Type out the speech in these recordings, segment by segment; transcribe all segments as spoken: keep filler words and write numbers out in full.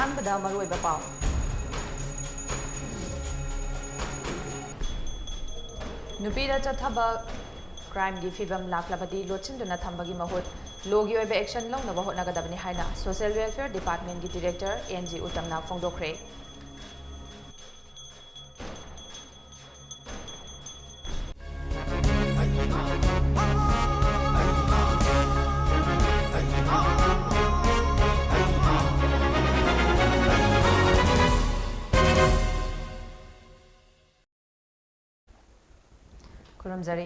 ꯑꯍꯥꯟꯕꯗ ꯃꯔꯨꯑꯣꯏꯕ ꯄꯥꯎ꯫ ꯅꯨꯄꯤꯗ ꯆꯠꯊꯕ crimeꯒꯤ ꯐꯤꯕꯝ ꯂꯥꯛꯂꯕꯗꯤ ꯂꯣꯠꯁꯤꯟꯗꯨꯅ ꯊꯝꯕꯒꯤ ꯃꯍꯨꯠ lawꯒꯤ ꯑꯣꯏꯕ action ꯂꯧꯅꯕ ꯍꯣꯠꯅꯒꯗꯕꯅꯤ ꯍꯥꯏꯅ Social Welfare Departmentꯀꯤ Director ꯑꯦꯟ ꯖꯤ ꯎꯠꯇꯝꯅ ꯐꯣꯡꯗꯣꯛꯈ꯭ꯔꯦ꯫ ꯈꯨꯔꯨꯝꯖꯔꯤ꯫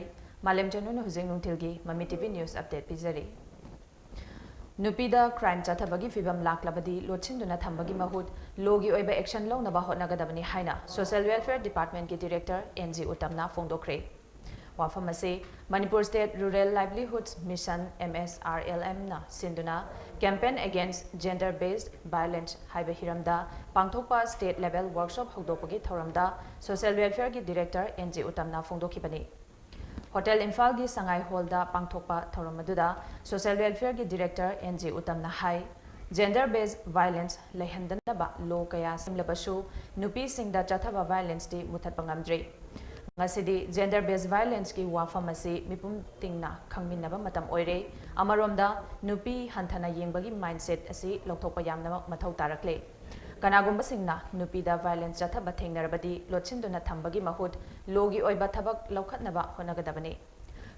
ꯃꯥꯂꯦꯝ ꯆꯅꯨꯅ ꯍꯧꯖꯤꯛ ꯅꯨꯡꯊꯤꯜꯒꯤ ꯃꯃꯤ ꯇꯤ ꯚꯤ news update ꯄꯤꯖꯔꯤ꯫ ꯅꯨꯄꯤꯗ crime ꯆꯠꯊꯕꯒꯤ ꯐꯤꯕꯝ ꯂꯥꯛꯂꯕꯗꯤ ꯂꯣꯠꯁꯤꯟꯗꯨꯅ ꯊꯝꯕꯒꯤ ꯃꯍꯨꯠ lawꯒꯤ ꯑꯣꯏꯕ action ꯂꯧꯅꯕ ꯍꯣꯠꯅꯒꯗꯕꯅꯤ ꯍꯥꯏꯅ Social Welfare Departmentꯀꯤ Director ꯑꯦꯟ ꯖꯤ ꯎꯠꯇꯝꯅ ꯐꯣꯡꯗꯣꯛꯈ꯭ꯔꯦ꯫ ꯋꯥꯐꯝ ꯑꯁꯤ Manipur State Rural Livelihoods Mission, M S R L M ꯅ ꯁꯤꯟꯗꯨꯅ Campaign Against Gender Based Violence ꯍꯥꯏꯕ ꯍꯤꯔꯝꯗ ꯄꯥꯡꯊꯣꯛꯄ state level workshop ꯍꯧꯗꯣꯛꯄꯒꯤ ꯊꯧꯔꯝꯗ Social Welfareꯒꯤ Director ꯑꯦꯟ ꯖꯤ ꯎꯠꯇꯝꯅ ꯐꯣꯡꯗꯣꯛꯈꯤꯕꯅꯤ꯫ ꯍꯣꯇꯦꯜ ꯏꯝꯐꯥꯜꯒꯤ ꯁꯉꯥꯏ ꯍꯣꯜꯗ ꯄꯥꯡꯊꯣꯛꯄ ꯊꯧꯔꯝ ꯑꯗꯨꯗ Social Welfareꯒꯤ Director ꯑꯦꯟ ꯖꯤ ꯎꯠꯇꯝꯅ ꯍꯥꯏ, gender based violence ꯂꯩꯍꯟꯗꯅꯕ law ꯀꯌꯥ ꯁꯦꯝꯂꯕꯁꯨ ꯅꯨꯄꯤꯁꯤꯡꯗ ꯆꯠꯊꯕ violenceꯇꯤ ꯃꯨꯊꯠꯄ ꯉꯝꯗ꯭ꯔꯤ꯫ ꯉꯁꯤꯗꯤ gender based violenceꯀꯤ ꯋꯥꯐꯝ ꯑꯁꯤ ꯃꯤꯄꯨꯝ ꯇꯤꯡꯅ ꯈꯪꯃꯤꯟꯅꯕ ꯃꯇꯝ ꯑꯣꯏꯔꯦ꯫ ꯑꯃꯔꯣꯝꯗ, ꯅꯨꯄꯤ ꯍꯟꯊꯅ ꯌꯦꯡꯕꯒꯤ mindset ꯑꯁꯤ ꯂꯧꯊꯣꯛꯄ ꯌꯥꯝꯅꯃꯛ ꯃꯊꯧ ꯇꯥꯔꯛꯂꯦ꯫ ꯀꯅꯥꯒꯨꯝꯕꯁꯤꯡꯅ ꯅꯨꯄꯤꯗ violence ꯆꯠꯊꯕ ꯊꯦꯡꯅꯔꯕꯗꯤ ꯂꯣꯠꯁꯤꯟꯗꯨꯅ ꯊꯝꯕꯒꯤ ꯃꯍꯨꯠ lawꯒꯤ ꯑꯣꯏꯕ ꯊꯕꯛ ꯂꯧꯈꯠꯅꯕ ꯍꯣꯠꯅꯒꯗꯕꯅꯤ꯫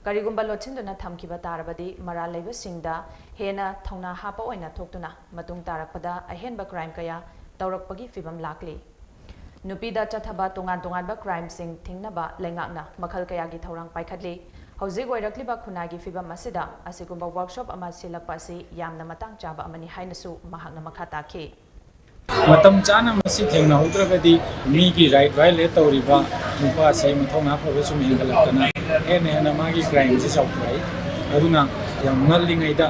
ꯀꯔꯤꯒꯨꯝꯕ ꯂꯣꯠꯁꯤꯟꯗꯨꯅ ꯊꯝꯈꯤꯕ ꯇꯥꯔꯕꯗꯤ ꯃꯔꯥꯜ ꯂꯩꯕꯁꯤꯡꯗ ꯍꯦꯟꯅ ꯊꯧꯅꯥ ꯍꯥꯞꯄ ꯑꯣꯏꯅ ꯊꯣꯛꯇꯨꯅ ꯃꯇꯨꯡ ꯇꯥꯔꯛꯄꯗ ꯑꯍꯦꯟꯕ crime ꯀꯌꯥ ꯇꯧꯔꯛꯄꯒꯤ ꯐꯤꯕꯝ ꯂꯥꯛꯂꯤ꯫ ꯅꯨꯄꯤꯗ ꯆꯠꯊꯕ ꯇꯣꯉꯥꯟ ꯇꯣꯉꯥꯟꯕ crimeꯁꯤꯡ ꯊꯤꯡꯅꯕ ꯂꯩꯉꯥꯛꯅ ꯃꯈꯜ ꯀꯌꯥꯒꯤ ꯊꯧꯔꯥꯡ ꯄꯥꯏꯈꯠꯂꯤ꯫ ꯍꯧꯖꯤꯛ ꯑꯣꯏꯔꯛꯂꯤꯕ ꯈꯨꯟꯅꯥꯏꯒꯤ ꯐꯤꯕꯝ ꯑꯁꯤꯗ ꯑꯁꯤꯒꯨꯝꯕ workshop ꯑꯃ ꯁꯤꯜꯂꯛꯄ ꯑꯁꯤ ꯌꯥꯝꯅ ꯃꯇꯥꯡ ꯆꯥꯕ ꯑꯃꯅꯤ ꯍꯥꯏꯅꯁꯨ ꯃꯍꯥꯛꯅ ꯃꯈꯥ ꯇꯥꯈꯤ꯫ ꯃꯇꯝ ꯆꯥꯅ ꯃꯁꯤ ꯊꯦꯡꯅꯍꯧꯗ꯭ꯔꯒꯗꯤ ꯃꯤꯒꯤ right violate ꯇꯧꯔꯤꯕ ꯅꯨꯄꯥꯁꯤ ꯃꯊꯧꯅꯥ ꯐꯕ ꯁꯨꯝ ꯍꯦꯟꯒꯠꯂꯛꯇꯅ ꯍꯦꯟꯅ ꯍꯦꯟꯅ ꯃꯥꯒꯤ crimeꯁꯤ ꯆꯥꯎꯊꯣꯔꯛꯏ꯫ ꯑꯗꯨꯅ ꯌꯥꯝ ꯉꯜꯂꯤꯉꯩꯗ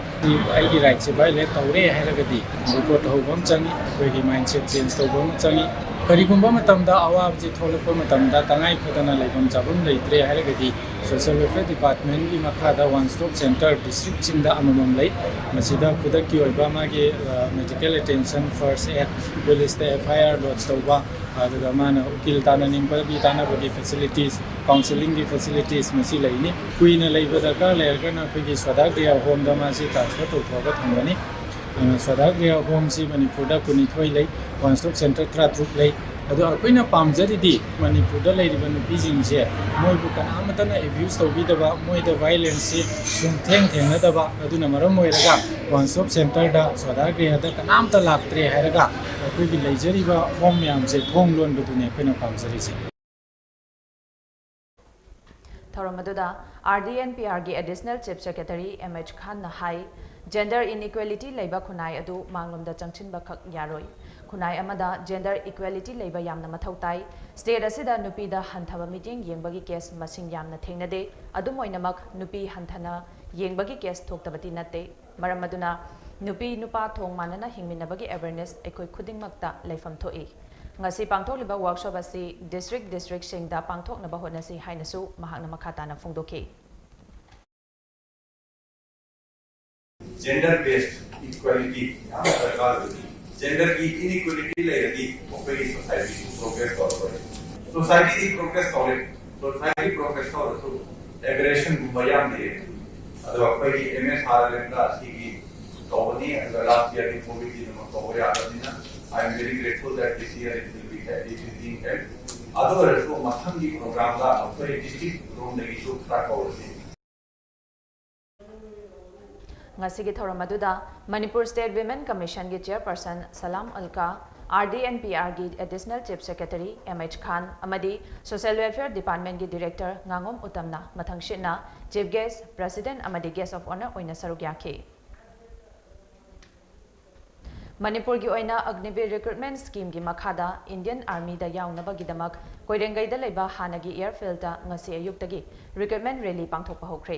ꯑꯩꯒꯤ rightꯁꯦ violate ꯇꯧꯔꯦ ꯍꯥꯏꯔꯒꯗꯤ report ꯇꯧꯍꯧꯕ ꯑꯃ ꯆꯪꯉꯤ, ꯑꯩꯈꯣꯏꯒꯤ mindset change ꯇꯧꯕ ꯑꯃ ꯆꯪꯉꯤ꯫ ꯀꯔꯤꯒꯨꯝꯕ ꯃꯇꯝꯗ ꯑꯋꯥꯕꯁꯤ ꯊꯣꯛꯂꯛꯄ ꯃꯇꯝꯗ ꯇꯉꯥꯏ ꯐꯗꯅ ꯂꯩꯐꯝ ꯆꯥꯐꯝ ꯂꯩꯇ꯭ꯔꯦ ꯍꯥꯏꯔꯒꯗꯤ, ꯁꯣꯁꯤꯌꯦꯜ ꯋꯦꯜꯐꯤꯌꯥꯔ ꯗꯤꯄꯥꯔꯠꯃꯦꯟꯒꯤ ꯃꯈꯥꯗ ꯋꯥꯟ ꯁ꯭ꯇꯣꯞ ꯁꯦꯟꯇꯔ ꯗꯤꯁꯇ꯭ꯔꯤꯛꯁꯤꯡꯗ ꯑꯃꯃꯝ ꯂꯩ꯫ ꯃꯁꯤꯗ ꯈꯨꯗꯛꯀꯤ ꯑꯣꯏꯕ ꯃꯥꯒꯤ ꯃꯦꯗꯤꯀꯦꯜ ꯑꯦꯇꯦꯟꯁꯟ, ꯐꯥꯔꯁ ꯑꯦꯗ, ꯄꯨꯂꯤꯁꯇ ꯑꯦꯐ ꯑꯥꯏ ꯑꯥꯔ ꯂꯣꯗꯖ ꯇꯧꯕ, ꯑꯗꯨꯒ ꯃꯥꯅ ꯎꯀꯤꯜ ꯇꯥꯟꯅꯅꯤꯡꯕꯒꯤ ꯇꯥꯟꯅꯕꯒꯤ ꯐꯦꯁꯤꯂꯤꯇꯤꯁ, ꯀꯥꯎꯟꯁꯤꯂꯤꯡꯒꯤ ꯐꯦꯁꯤꯂꯤꯇꯤꯁ ꯃꯁꯤ ꯂꯩꯅꯤ꯫ ꯀꯨꯏꯅ ꯂꯩꯕ ꯗꯔꯀꯥꯔ ꯂꯩꯔꯒꯅ ꯑꯩꯈꯣꯏꯒꯤ ꯁ꯭ꯋꯥꯗꯥ ꯒ꯭ꯔꯤꯌꯥ ꯍꯣꯝꯗ ꯃꯥꯁꯤ ꯇ꯭ꯔꯥꯟꯁꯐꯔ ꯇꯧꯊꯣꯛꯑꯒ ꯊꯝꯒꯅꯤ꯫ ꯑ, ꯁ꯭ꯋꯥꯗꯥ ꯒ꯭ꯔꯤꯌꯥ ꯍꯣꯝꯁꯤ ꯃꯅꯤꯄꯨꯔꯗ ꯀꯨꯟꯅꯤꯊꯣꯏ ꯂꯩ, ꯋꯥꯟ ꯁ꯭ꯇꯣꯞ ꯁꯦꯟꯇꯔ ꯇꯔꯥꯇꯔꯨꯛ ꯂꯩ꯫ ꯑꯗꯣ ꯑꯩꯈꯣꯏꯅ ꯄꯥꯝꯖꯔꯤꯗꯤ ꯃꯅꯤꯄꯨꯔꯗ ꯂꯩꯔꯤꯕ ꯅꯨꯄꯤꯁꯤꯡꯁꯦ ꯃꯣꯏꯕꯨ ꯀꯅꯥꯃꯠꯇꯅ ꯑꯦꯕ꯭ꯌꯨꯁ ꯇꯧꯕꯤꯗꯕ, ꯃꯣꯏꯗ ꯚꯥꯏꯑꯣꯂꯦꯟꯁꯁꯤ ꯁꯨꯝ ꯊꯦꯡ ꯊꯦꯡꯅꯗꯕ, ꯑꯗꯨꯅ ꯃꯔꯝ ꯑꯣꯏꯔꯒ ꯋꯥꯟ ꯁ꯭ꯇꯣꯞ ꯁꯦꯟꯇꯔꯗ ꯁ꯭ꯋꯥꯗꯥ ꯒ꯭ꯔꯤꯌꯥꯗ ꯀꯅꯥꯝꯇ ꯂꯥꯛꯇ꯭ꯔꯦ ꯍꯥꯏꯔꯒ ꯑꯩꯈꯣꯏꯒꯤ ꯂꯩꯖꯔꯤꯕ ꯍꯣꯝ ꯃꯌꯥꯝꯁꯦ ꯊꯣꯡ ꯂꯣꯟꯕꯗꯨꯅꯦ ꯑꯩꯈꯣꯏꯅ ꯄꯥꯝꯖꯔꯤꯁꯦ꯫ ꯊꯧꯔꯝ ꯑꯗꯨꯗ ꯑꯥꯔ ꯗꯤ ꯑꯦꯟ ꯄꯤ ꯑꯥꯔꯒꯤ additional chief secretary M H ꯈꯥꯟꯅ ꯍꯥꯏ, ꯖꯦꯟꯗꯔ ꯏꯟꯏꯀ꯭ꯋꯦꯂꯤꯇꯤ ꯂꯩꯕ ꯈꯨꯟꯅꯥꯏ ꯑꯗꯨ ꯃꯥꯡꯂꯣꯝꯗ ꯆꯪꯁꯤꯟꯕꯈꯛ ꯌꯥꯔꯣꯏ꯫ ꯈꯨꯟꯅꯥꯏ ꯑꯃꯗ ꯖꯦꯟꯗꯔ ꯏꯀ꯭ꯋꯦꯂꯤꯇꯤ ꯂꯩꯕ ꯌꯥꯝꯅ ꯃꯊꯧ ꯇꯥꯏ꯫ ꯁ꯭ꯇꯦꯠ ꯑꯁꯤꯗ ꯅꯨꯄꯤꯗ ꯍꯟꯊꯕ ꯃꯤꯠꯌꯦꯡ ꯌꯦꯡꯕꯒꯤ ꯀꯦꯁ ꯃꯁꯤꯡ ꯌꯥꯝꯅ ꯊꯦꯡꯅꯗꯦ꯫ ꯑꯗꯨꯝ ꯑꯣꯏꯅꯃꯛ, ꯅꯨꯄꯤ ꯍꯟꯊꯅ ꯌꯦꯡꯕꯒꯤ ꯀꯦꯁ ꯊꯣꯛꯇꯕꯗꯤ ꯅꯠꯇꯦ꯫ ꯃꯔꯝ ꯑꯗꯨꯅ, ꯅꯨꯄꯤ ꯅꯨꯄꯥ ꯊꯣꯡ ꯃꯥꯟꯅꯅ ꯍꯤꯡꯃꯤꯟꯅꯕꯒꯤ ꯑꯦꯋꯦꯔꯅꯦꯁ ꯑꯩꯈꯣꯏ ꯈꯨꯗꯤꯡꯃꯛꯇ ꯂꯩꯐꯝ ꯊꯣꯛꯏ꯫ ꯉꯁꯤ ꯄꯥꯡꯊꯣꯛꯂꯤꯕ ꯋꯥꯔꯛꯁꯣꯞ ꯑꯁꯤ ꯗꯤꯁꯇ꯭ꯔꯤꯛ ꯗꯤꯁꯇ꯭ꯔꯤꯛꯁꯤꯡꯗ ꯄꯥꯡꯊꯣꯛꯅꯕ ꯍꯣꯠꯅꯁꯤ ꯍꯥꯏꯅꯁꯨ ꯃꯍꯥꯛꯅ ꯃꯈꯥ ꯇꯥꯅ ꯐꯣꯡꯗꯣꯛꯈꯤ꯫ ꯖꯦꯟꯗꯔ ꯕꯦꯁ ꯏꯀ꯭ꯋꯦꯂꯤꯇꯤ ꯌꯥꯝꯅ ꯗꯔꯀꯥꯔ ꯑꯣꯏ꯫ ꯖꯦꯟꯗꯔꯒꯤ ꯏꯟꯏꯀ꯭ꯋꯦꯂꯤꯇꯤ ꯂꯩꯔꯗꯤ ꯑꯩꯈꯣꯏꯒꯤ ꯁꯣꯁꯥꯏꯇꯤꯁꯨ ꯄ꯭ꯔꯣꯒ꯭ꯔꯦꯁ ꯇꯧꯔꯔꯣꯏ꯫ ꯁꯣꯁꯥꯏꯇꯤꯗꯤ ꯄ꯭ꯔꯣꯒ꯭ꯔꯦꯁ ꯇꯧꯔꯦ, ꯁꯣꯁꯥꯏꯇꯤ ꯄ꯭ꯔꯣꯒ꯭ꯔꯦꯁ ꯇꯧꯔꯁꯨ ꯑꯦꯕꯔꯦꯁꯟꯒꯨꯝꯕ ꯌꯥꯝ ꯂꯩꯌꯦ꯫ ꯑꯗꯣ ꯑꯩꯈꯣꯏꯒꯤ ꯑꯦꯝ ꯑꯦꯁ ꯁꯥꯔ ꯂꯦꯝꯗ ꯑꯁꯤꯒꯤ ꯇꯧꯕꯅꯤ, ꯑꯗꯨꯒ ꯂꯥꯁ ꯏꯌꯥꯔꯒꯤ ꯀꯣꯚꯤꯗꯀꯤꯗꯃꯛ ꯇꯧꯕ ꯌꯥꯗꯕꯅꯤꯅ, I am very grateful that this year it will be, it is being held. ꯑꯗꯨ ꯑꯣꯏꯔꯁꯨ ꯃꯊꯪꯒꯤ ꯄ꯭ꯔꯣꯒ꯭ꯔꯥꯝꯗ ꯑꯩꯈꯣꯏ ꯗꯤꯁꯇ꯭ꯔꯤꯛ ꯔꯣꯝꯗꯒꯤꯁꯨ ꯈꯔ ꯀꯧꯔꯁꯤ꯫ ꯉꯁꯤꯒꯤ ꯊꯧꯔꯝ ꯑꯗꯨꯗ ꯃꯅꯤꯄꯨꯔ ꯁ꯭ꯇꯦꯠ ꯋꯤꯃꯦꯟ ꯀꯃꯤꯁꯟꯒꯤ chairperson Salam Alka, R D N P ꯑꯥꯔꯒꯤ additional chief secretary M H Khan ꯑꯃꯗꯤ ꯁꯣꯁꯤꯌꯦꯜ ꯋꯦꯜꯐꯤꯌꯔ ꯗꯤꯄꯥꯔꯠꯃꯦꯟꯒꯤ ꯗꯤꯔꯦꯛꯇꯔ ꯉꯥꯉꯣꯝ ꯎꯇꯝꯅ ꯃꯊꯪꯁꯤꯠꯅ ꯆꯤꯐ ꯒꯦꯁ꯭ꯠ, ꯄ꯭ꯔꯦꯁꯤꯗꯦꯟꯠ ꯑꯃꯗꯤ ꯒꯦꯁ꯭ꯠ ꯑꯣꯐ ꯑꯣꯅꯔ ꯑꯣꯏꯅ ꯁꯔꯨꯛ ꯌꯥꯈꯤ꯫ ꯃꯅꯤꯄꯨꯔꯒꯤ ꯑꯣꯏꯅ ꯑꯒꯅꯤꯕꯤꯔ ꯔꯤꯀ꯭ꯔꯨꯠꯃꯦꯟꯠ ꯁ꯭ꯀꯤꯝꯒꯤ ꯃꯈꯥꯗ ꯏꯟꯗꯤꯌꯟ ꯑꯥꯔꯃꯤꯗ ꯌꯥꯎꯅꯕꯒꯤꯗꯃꯛ ꯀꯣꯏꯔꯦꯡꯒꯩꯗ ꯂꯩꯕ ꯍꯥꯟꯅꯒꯤ ꯑꯦꯌꯔꯐꯤꯜꯗ ꯉꯁꯤ ꯑꯌꯨꯛꯇꯒꯤ ꯔꯤꯀ꯭ꯔꯨꯠꯃꯦꯟꯠ ꯔꯦꯂꯤ ꯄꯥꯡꯊꯣꯛꯄ ꯍꯧꯈ꯭ꯔꯦ꯫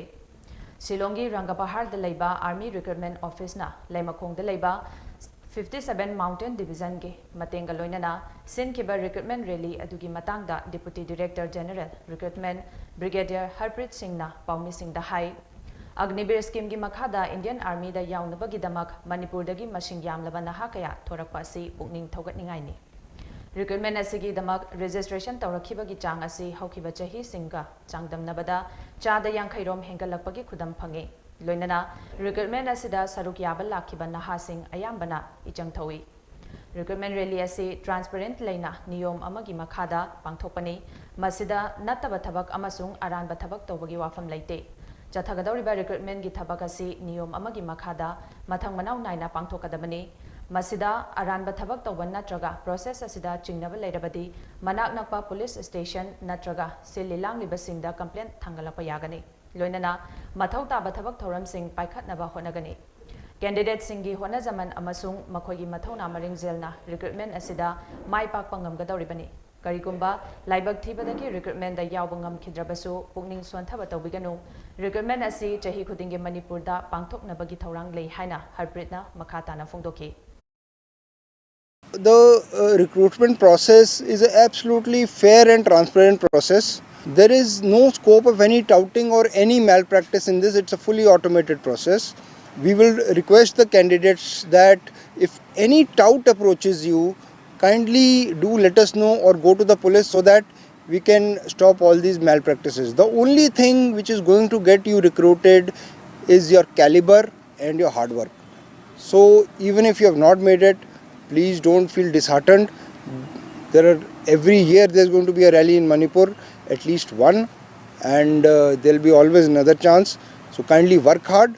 ꯁꯤꯂꯣꯡꯒꯤ ꯔꯪꯒꯕꯍꯥꯔꯗ ꯂꯩꯕ ꯑꯥꯔꯃꯤ ꯔꯤꯀ꯭ꯔꯨꯠꯃꯦꯟꯠ ꯑꯣꯐꯤꯁꯅ ꯂꯩꯃꯈꯣꯡꯗ ꯂꯩꯕ ꯐꯤꯐꯇꯤ ꯁꯚꯦꯟ Mountain Divisionꯒꯤ ꯃꯇꯦꯡꯒ ꯂꯣꯏꯅꯅ ꯁꯤꯟꯈꯤꯕ recruitment rally ꯑꯗꯨꯒꯤ ꯃꯇꯥꯡꯗ Deputy Director General Recruitment Brigadier Harpreet Singhꯅ ꯄꯥꯎꯃꯤꯁꯤꯡꯗ ꯍꯥꯏ꯫ ꯑꯒꯅꯤꯕꯤꯔ schemeꯒꯤ ꯃꯈꯥꯗ Indian Armyꯗ ꯌꯥꯎꯅꯕꯒꯤꯗꯃꯛ ꯃꯅꯤꯄꯨꯔꯗꯒꯤ ꯃꯁꯤꯡ ꯌꯥꯝꯂꯕ ꯅꯍꯥ ꯀꯌꯥ ꯊꯣꯔꯛꯄ ꯑꯁꯤ ꯄꯨꯛꯅꯤꯡ ꯊꯧꯒꯠꯅꯤꯡꯉꯥꯏꯅꯤ꯫ Recruitment ꯑꯁꯤꯒꯤꯗꯃꯛ registration ꯇꯧꯔꯛꯈꯤꯕꯒꯤ ꯆꯥꯡ ꯑꯁꯤ ꯍꯧꯈꯤꯕ ꯆꯍꯤꯁꯤꯡꯒ ꯆꯥꯡꯗꯝꯅꯕꯗ ꯆꯥꯗ ꯌꯥꯡꯈꯩ ꯔꯣꯝ ꯍꯦꯟꯒꯠꯂꯛꯄꯒꯤ ꯈꯨꯗꯝ ꯐꯪꯉꯤ꯫ ꯂꯣꯏꯅꯅ recruitment ꯑꯁꯤꯗ ꯁꯔꯨꯛ ꯌꯥꯕ ꯂꯥꯛꯈꯤꯕ ꯅꯍꯥꯁꯤꯡ ꯑꯌꯥꯝꯕꯅ ꯏꯆꯪ ꯊꯧꯏ꯫ Recruitment rally ꯑꯁꯤ transparent ꯂꯩꯅ ꯅꯤꯌꯣꯝ ꯑꯃꯒꯤ ꯃꯈꯥꯗ ꯄꯥꯡꯊꯣꯛꯄꯅꯤ꯫ ꯃꯁꯤꯗ ꯅꯠꯇꯕ ꯊꯕꯛ ꯑꯃꯁꯨꯡ ꯑꯔꯥꯟꯕ ꯊꯕꯛ ꯇꯧꯕꯒꯤ ꯋꯥꯐꯝ ꯂꯩꯇꯦ꯫ ꯆꯠꯊꯒꯗꯧꯔꯤꯕ recruitmentꯒꯤ ꯊꯕꯛ ꯑꯁꯤ ꯅꯤꯌꯣꯝ ꯑꯃꯒꯤ ꯃꯈꯥꯗ ꯃꯊꯪ ꯃꯅꯥꯎ ꯅꯥꯏꯅ ꯄꯥꯡꯊꯣꯛꯀꯗꯕꯅꯤ꯫ ꯃꯁꯤꯗ ꯑꯔꯥꯟꯕ ꯊꯕꯛ ꯇꯧꯕ ꯅꯠꯇ꯭ꯔꯒ process ꯑꯁꯤꯗ ꯆꯤꯡꯅꯕ ꯂꯩꯔꯕꯗꯤ ꯃꯅꯥꯛ ꯅꯛꯄ police station ꯅꯠꯇ꯭ꯔꯒ ꯁꯤꯜꯂꯤ ꯂꯥꯡꯂꯤꯕꯁꯤꯡꯗ complaint ꯊꯥꯡꯒꯠꯂꯛꯄ ꯌꯥꯒꯅꯤ꯫ ꯂꯣꯏꯅꯅ ꯃꯊꯧ ꯇꯥꯕ ꯊꯕꯛ ꯊꯧꯔꯝꯁꯤꯡ ꯄꯥꯏꯈꯠꯅꯕ ꯍꯣꯠꯅꯒꯅꯤ꯫ Candidateꯁꯤꯡꯒꯤ ꯍꯣꯠꯅꯖꯃꯟ ꯑꯃꯁꯨꯡ ꯃꯈꯣꯏꯒꯤ ꯃꯊꯧꯅꯥ ꯃꯔꯤꯡꯖꯦꯜꯅ recruitment ꯑꯁꯤꯗ ꯃꯥꯏ ꯄꯥꯛꯄ ꯉꯝꯒꯗꯧꯔꯤꯕꯅꯤ꯫ ꯀꯔꯤꯒꯨꯝꯕ ꯂꯥꯏꯕꯛ ꯊꯤꯕꯗꯒꯤ recruitmentꯗ ꯌꯥꯎꯕ ꯉꯝꯈꯤꯗ꯭ꯔꯕꯁꯨ ꯄꯨꯛꯅꯤꯡ ꯁꯣꯟꯊꯕ ꯇꯧꯕꯤꯒꯅꯨ꯫ Recruitment ꯑꯁꯤ ꯆꯍꯤ ꯈꯨꯗꯤꯡꯒꯤ ꯃꯅꯤꯄꯨꯔꯗ ꯄꯥꯡꯊꯣꯛꯅꯕꯒꯤ ꯊꯧꯔꯥꯡ ꯂꯩ ꯍꯥꯏꯅ ꯍꯔꯄ꯭ꯔꯤꯠꯅ ꯃꯈꯥ ꯇꯥꯅ ꯐꯣꯡꯗꯣꯛꯈꯤ꯫ The uh, recruitment process is an absolutely fair and transparent process. There is no scope of any touting or any malpractice in this. It's a fully automated process. We will request the candidates that if any tout approaches you, kindly do let us know or go to the police so that we can stop all these malpractices. The only thing which is going to get you recruited is your caliber and your hard work. So even if you have not made it, please don't feel disheartened. There are, every year there's going to be a rally in Manipur, at least one, and uh, there'll be always another chance. So kindly work hard,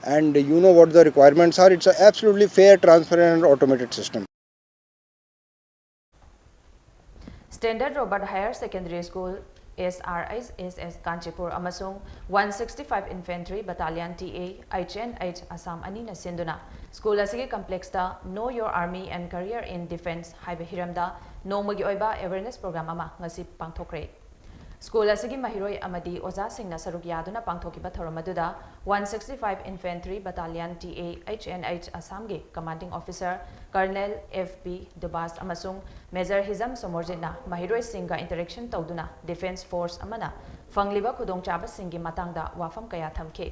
and you know what the requirements are. It's an absolutely fair, transparent, and automated system. Standard Robert Higher Secondary School, S R H S S Kanchipur ꯑꯃꯁꯨꯡ one sixty-five Infantry Battalion T A, H N H Assam ꯑꯅꯤꯅ ꯁꯤꯟꯗꯨꯅ school ꯑꯁꯤꯒꯤ complexꯇ Know Your Army and Career in Defence ꯍꯥꯏꯕ ꯍꯤꯔꯝꯗ ꯅꯣꯡꯃꯒꯤ ꯑꯣꯏꯕ awareness program ꯑꯃ ꯉꯁꯤ ꯄꯥꯡꯊꯣꯛꯈ꯭ꯔꯦ꯫ School ꯑꯁꯤꯒꯤ ꯃꯍꯩꯔꯣꯏ ꯑꯃꯗꯤ ꯑꯣꯖꯥꯁꯤꯡꯅ ꯁꯔꯨꯛ ꯌꯥꯗꯨꯅ ꯄꯥꯡꯊꯣꯛꯈꯤꯕ ꯊꯧꯔꯝ ꯑꯗꯨꯗ one sixty five Infantry Battalion TA H and H ꯑꯁꯥꯝꯒꯤ Commanding Officer Colonel F P Dubas ꯑꯃꯁꯨꯡ Major ꯍꯤꯖꯝ ꯁꯣꯃꯣꯔꯖꯤꯠꯅ ꯃꯍꯩꯔꯣꯏꯁꯤꯡꯒ interaction ꯇꯧꯗꯨꯅ Defence Force ꯑꯃꯅ ꯐꯪꯂꯤꯕ ꯈꯨꯗꯣꯡꯆꯥꯕꯁꯤꯡꯒꯤ ꯃꯇꯥꯡꯗ ꯋꯥꯐꯝ ꯀꯌꯥ ꯊꯝꯈꯤ꯫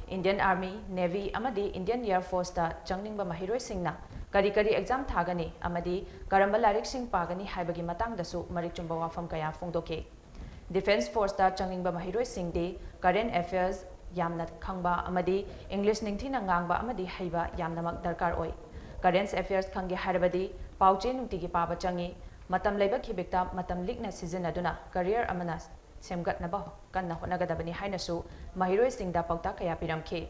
Indian Army, Navy ꯑꯃꯗꯤ Indian Air Forceꯇ ꯆꯪꯅꯤꯡꯕ ꯃꯍꯩꯔꯣꯏꯁꯤꯡꯅ ꯀꯔꯤ ꯀꯔꯤ exam ꯊꯥꯒꯅꯤ ꯑꯃꯗꯤ ꯀꯔꯝꯕ ꯂꯥꯏꯔꯤꯛꯁꯤꯡ ꯄꯥꯒꯅꯤ ꯍꯥꯏꯕꯒꯤ ꯃꯇꯥꯡꯗꯁꯨ ꯃꯔꯤꯛ ꯆꯨꯝꯕ ꯋꯥꯐꯝ ꯀꯌꯥ ꯐꯣꯡꯗꯣꯛꯈꯤ꯫ Defence Forceꯇ ꯆꯪꯅꯤꯡꯕ ꯃꯍꯩꯔꯣꯏꯁꯤꯡꯗꯤ current affairs ꯌꯥꯝꯅ ꯈꯪꯕ ꯑꯃꯗꯤ English ꯅꯤꯡꯊꯤꯅ ꯉꯥꯡꯕ ꯑꯃꯗꯤ ꯍꯩꯕ ꯌꯥꯝꯅꯃꯛ ꯗꯔꯀꯥꯔ ꯑꯣꯏ꯫ Current affairs ꯈꯪꯒꯦ ꯍꯥꯏꯔꯕꯗꯤ ꯄꯥꯎ ꯆꯦ ꯅꯨꯡꯇꯤꯒꯤ ꯄꯥꯕ ꯆꯪꯏ꯫ ꯃꯇꯝ ꯂꯩꯕ ꯈꯤꯕꯤꯛꯇ ꯃꯇꯝ ꯂꯤꯛꯅ ꯁꯤꯖꯤꯟꯅꯗꯨꯅ career ꯑꯃꯅ ꯁꯦꯝꯒꯠꯅꯕ ꯀꯟꯅ ꯍꯣꯠꯅꯒꯗꯕꯅꯤ ꯍꯥꯏꯅꯁꯨ ꯃꯍꯩꯔꯣꯏꯁꯤꯡꯗ ꯄꯥꯎꯇꯥꯛ ꯀꯌꯥ ꯄꯤꯔꯝꯈꯤ꯫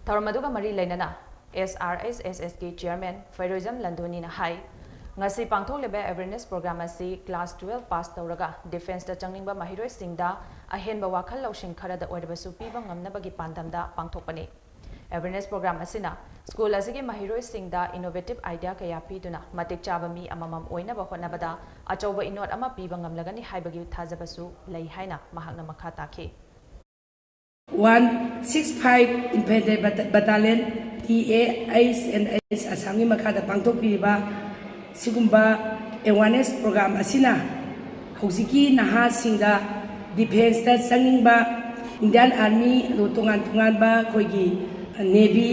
ꯊꯧꯔꯝ ꯑꯗꯨꯒ ꯃꯔꯤ ꯂꯩꯅꯅ S R S S Sꯀꯤ Chairman ꯐꯩꯔꯣꯏꯖꯝ ꯂꯟꯗꯣꯅꯤꯅ ꯍꯥꯏ, ꯉꯁꯤ ꯄꯥꯡꯊꯣꯛꯂꯤꯕ awareness program ꯑꯁꯤ class twelve pass ꯇꯧꯔꯒ Defenceꯇ ꯆꯪꯅꯤꯡꯕ ꯃꯍꯩꯔꯣꯏꯁꯤꯡꯗ ꯑꯍꯦꯟꯕ ꯋꯥꯈꯜ ꯂꯧꯁꯤꯡ ꯈꯔꯗ ꯑꯣꯏꯔꯕꯁꯨ ꯄꯤꯕ ꯉꯝꯅꯕꯒꯤ ꯄꯥꯟꯗꯝꯗ ꯄꯥꯡꯊꯣꯛꯄꯅꯤ꯫ Awareness program ꯑꯁꯤꯅ ꯁ꯭ꯀꯨꯜ ꯑꯁꯤꯒꯤ ꯃꯍꯩꯔꯣꯏꯁꯤꯡꯗ innovative idea ꯀꯌꯥ ꯄꯤꯗꯨꯅ ꯃꯇꯤꯛ ꯆꯥꯕ ꯃꯤ ꯑꯃꯃꯝ ꯑꯣꯏꯅꯕ ꯍꯣꯠꯅꯕꯗ ꯑꯆꯧꯕ ꯏꯅꯣꯠ ꯑꯃ ꯄꯤꯕ ꯉꯝꯂꯒꯅꯤ ꯍꯥꯏꯕꯒꯤ ꯊꯥꯖꯕꯁꯨ ꯂꯩ ꯍꯥꯏꯅ ꯃꯍꯥꯛꯅ ꯃꯈꯥ ꯇꯥꯈꯤ꯫ One six five Infantry Battalion T A H and H ꯑꯁꯥꯝꯒꯤ ꯃꯈꯥꯗ ꯄꯥꯡꯊꯣꯛꯄꯤꯔꯤꯕ ꯁꯤꯒꯨꯝꯕ awareness program ꯑꯁꯤꯅ ꯍꯧꯖꯤꯛꯀꯤ ꯅꯍꯥꯁꯤꯡꯗ Defenceꯇ ꯆꯪꯅꯤꯡꯕ, Indian Army, ꯑꯗꯨ ꯇꯣꯉꯥꯟ ꯇꯣꯉꯥꯟꯕ ꯑꯩꯈꯣꯏꯒꯤ Navy,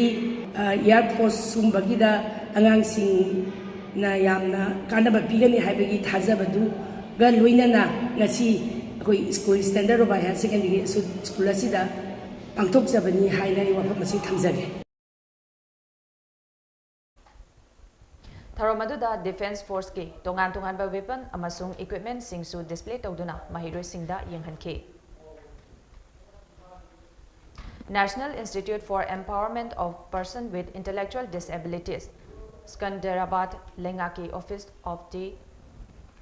Air Force ꯁꯨꯝꯕꯒꯤꯗ ꯑꯉꯥꯡꯁꯤꯡꯅ ꯌꯥꯝꯅ ꯀꯥꯟꯅꯕ ꯄꯤꯒꯅꯤ ꯍꯥꯏꯕꯒꯤ ꯊꯥꯖꯕꯗꯨꯒ ꯂꯣꯏꯅꯅ ꯉꯁꯤ ꯑꯩꯈꯣꯏ school Standard Robai Higher Secondary school ꯑꯁꯤꯗ ꯄꯥꯡꯊꯣꯛꯆꯕꯅꯤ ꯍꯥꯏꯅ ꯑꯩ ꯋꯥꯐꯝ ꯑꯁꯤ ꯊꯝꯖꯒꯦ꯫ ꯊꯧꯔꯝ ꯑꯗꯨꯗ Defence Forceꯀꯤ ꯇꯣꯉꯥꯟ ꯇꯣꯉꯥꯟꯕ weapon ꯑꯃꯁꯨꯡ equipmentꯁꯤꯡꯁꯨ display ꯇꯧꯗꯨꯅ ꯃꯍꯩꯔꯣꯏꯁꯤꯡꯗ ꯌꯦꯡꯍꯟꯈꯤ꯫ National Institute for Empowerment of Person with Intellectual Disabilities, Secunderabad ꯂꯩꯉꯥꯛꯀꯤ Office of the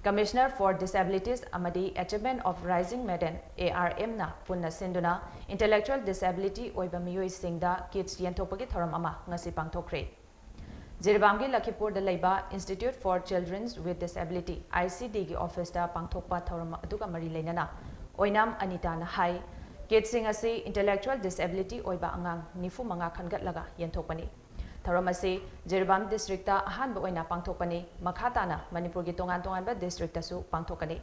Commissioner for Disabilities ꯑꯃꯗꯤ Achievement of Rising Maiden, A R M ꯅ ꯄꯨꯟꯅ ꯁꯤꯟꯗꯨꯅ intellectual disability ꯑꯣꯏꯕ ꯃꯤꯑꯣꯏꯁꯤꯡꯗ kits ꯌꯦꯟꯊꯣꯛꯄꯒꯤ ꯊꯧꯔꯝ ꯑꯃ ꯉꯁꯤ ꯄꯥꯡꯊꯣꯛꯈ꯭ꯔꯦ꯫ ꯖꯤꯔꯤꯕꯥꯝꯒꯤ ꯂꯈꯤꯄꯨꯔꯗ ꯂꯩꯕ Institute for Children with Disability, I C D ꯒꯤ officeꯇ ꯄꯥꯡꯊꯣꯛꯄ ꯊꯧꯔꯝ ꯑꯗꯨꯒ ꯃꯔꯤ ꯂꯩꯅꯅ ꯑꯣꯏꯅꯥꯝ ꯑꯅꯤꯇꯥꯅ ꯍꯥꯏ, ꯀꯤꯠꯁꯤꯡ ꯑꯁꯤ intellectual disability ꯑꯣꯏꯕ ꯑꯉꯥꯡ ꯅꯤꯐꯨ ꯃꯉꯥ ꯈꯟꯒꯠꯂꯒ ꯌꯦꯟꯊꯣꯛꯄꯅꯤ꯫ ꯊꯧꯔꯝ ꯑꯁꯤ ꯖꯤꯔꯤꯕꯥꯝ ꯗꯤꯁꯇ꯭ꯔꯤꯛꯇ ꯑꯍꯥꯟꯕ ꯑꯣꯏꯅ ꯄꯥꯡꯊꯣꯛꯄꯅꯤ꯫ ꯃꯈꯥ ꯇꯥꯅ ꯃꯅꯤꯄꯨꯔꯒꯤ ꯇꯣꯉꯥꯟ ꯇꯣꯉꯥꯟꯕ ꯗꯤꯁꯇ꯭ꯔꯤꯛꯇꯁꯨ ꯄꯥꯡꯊꯣꯛꯀꯅꯤ꯫